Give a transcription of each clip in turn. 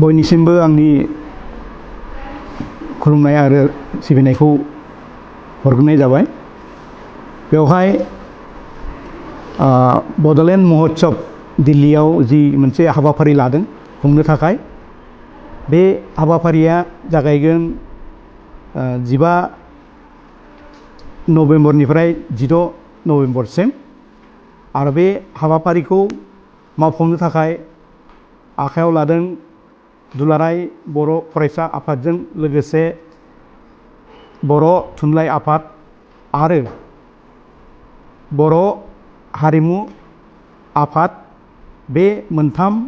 बयनिसिमबो आंनि खुलुमनाय आरो सिबिनायखौ हरग्रोनाय जाबाय। बेवहाय बड'लेण्ड महोत्सव दिल्लीयाव जि मोनसे हाबाफारि लादों खुंनो थाखाय, बे हाबाफारिया जागायगोन 15 नभेम्बरनिफ्राय 16 नभेम्बरसिम। आरो बे हाबाफारिखौ मावफुंनो थाखाय आखायाव लादों दुलाराय बर' फरायसा आफादजों लोगोसे बर' थुनलाइ आफाद आरो बर' हारिमु आफाद, बे मोनथामजों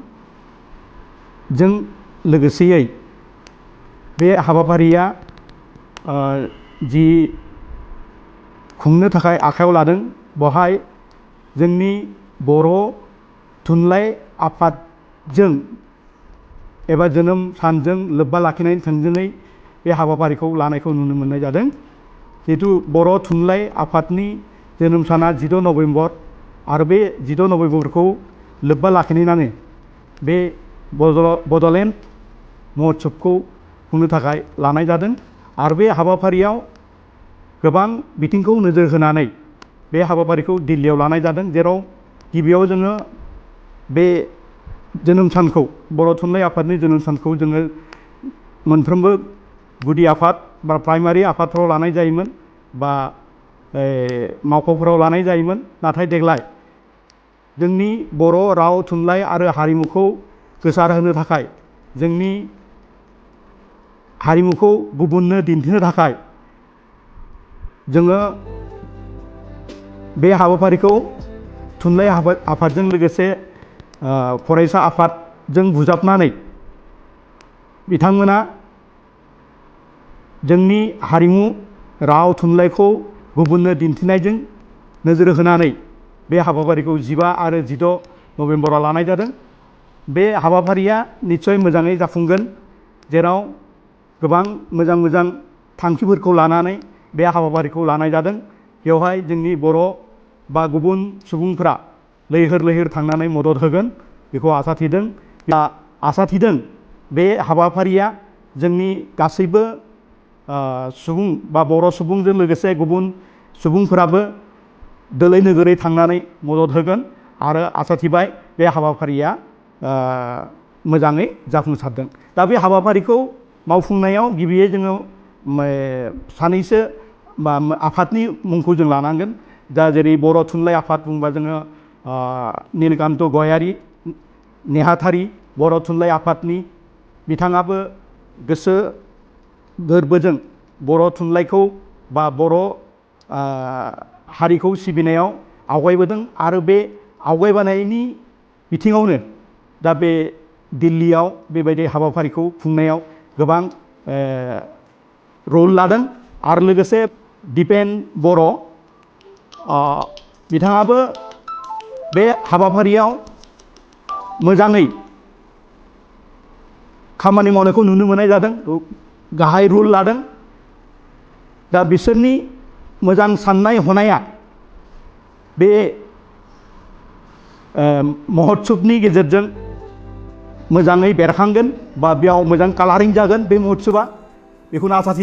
लोगोसेयै बे हाबाफारिया जि खुंनो थाखाय आखायाव लादों, बेवहाय जोंनि बर' थुनलाइ आफादजों एबा जोनोम सानजों लोब्बा लाखिनानै थोंजोङै बे हाबाफारिखौ लानायखौ नुनो मोननाय जादों। जिहेतु बर' थुनलाइ आफादनि जोनोम साना 16 नभेम्बर आरो बे 16 नभेम्बरखौ लोब्बा लाखिनानै बे बड'लेण्ड महोत्सबखौ खुंनो थाखाय लानाय जादों। आरो बे हाबाफारियाव गोबां बिथिंखौ नोजोर होनानै बे हाबाफारिखौ दिल्लीयाव लानाय जादों, जेराव गिबियाव जोङो बे जोनोम सानखौ, बर' थुनलाइ आफादनि जोनोम सानखौ जोङो मोनफ्रोमबो गुदि आफाद बा प्राइमारि आफादफ्राव लानाय जायोमोन बा मावख'फोराव लानाय जायोमोन। नाथाय देग्लाय जोंनि बर' राव थुनलाइ आरो हारिमुखौ गोसारहोनो थाखाय, जोंनि हारिमुखौ गुबुननो दिन्थिनो थाखाय जोङो बे हाबाफारिखौ थुनलाइ आफादजों लोगोसे फरायसा आफादजों बुजाबनानै बिथांमोना जोंनि हारिमु राव थुनलाइखौ गुबुननो दिन्थिनायजों नोजोर होनानै बे हाबाफारिखौ 15 आरो 16 नभेम्बराव लानाय जादों। बे हाबाफारिया निस्सय मोजाङै जाफुंगोन, जेराव गोबां मोजां मोजां थांखिफोरखौ लानानै बे हाबाफारिखौ लानाय जादों। बेवहाय जोंनि बर' बा गुबुन सुबुंफोरा लैहोर लैहोर थांनानै मदद होगोन, बेखौ आसा थिदों। आसा थिदों बे हाबाफारिया जोंनि गासैबो सुबुं बा बर' सुबुंजों लोगोसे गुबुन सुबुंफोराबो दोलै नोगोरै थांनानै मदद होगोन आरो आसा थिबाय बे हाबाफारिया मोजाङै जाफुंसारदों। दा बे हाबाफारिखौ मावफुंनायाव गिबियै जोङो सानैसो बा आफादनि मुंखौ जों लानांगोन। दा जेरै बर' थुनलाइ आफाद बुंबा जोङो नीलकान्त गयारी नेहाथारि बर' थुनलाइ आफादनि, बिथाङाबो गोसो गोरबोजों बर' थुनलाइखौ बा बर' हारिखौ सिबिनायाव आवगायबोदों आरो बे आवगायबोनायनि बिथिङावनो दा बे दिल्लीयाव बेबायदि हाबाफारिखौ खुंनायाव गोबां रल लादों। आरो लोगोसे दिपेन बर' बिथाङाबो बे हाबाफारियाव मोजाङै खामानि मावनायखौ नुनो मोननाय जादों, गाहाय रल लादों। दा बिसोरनि मोजां साननाय हनाया बे महोत्सबनि गेजेरजों मोजाङै बेरखांगोन बा बेयाव मोजां कालारिं जागोन बे महोत्सबा, बेखौनो आसा थिदों।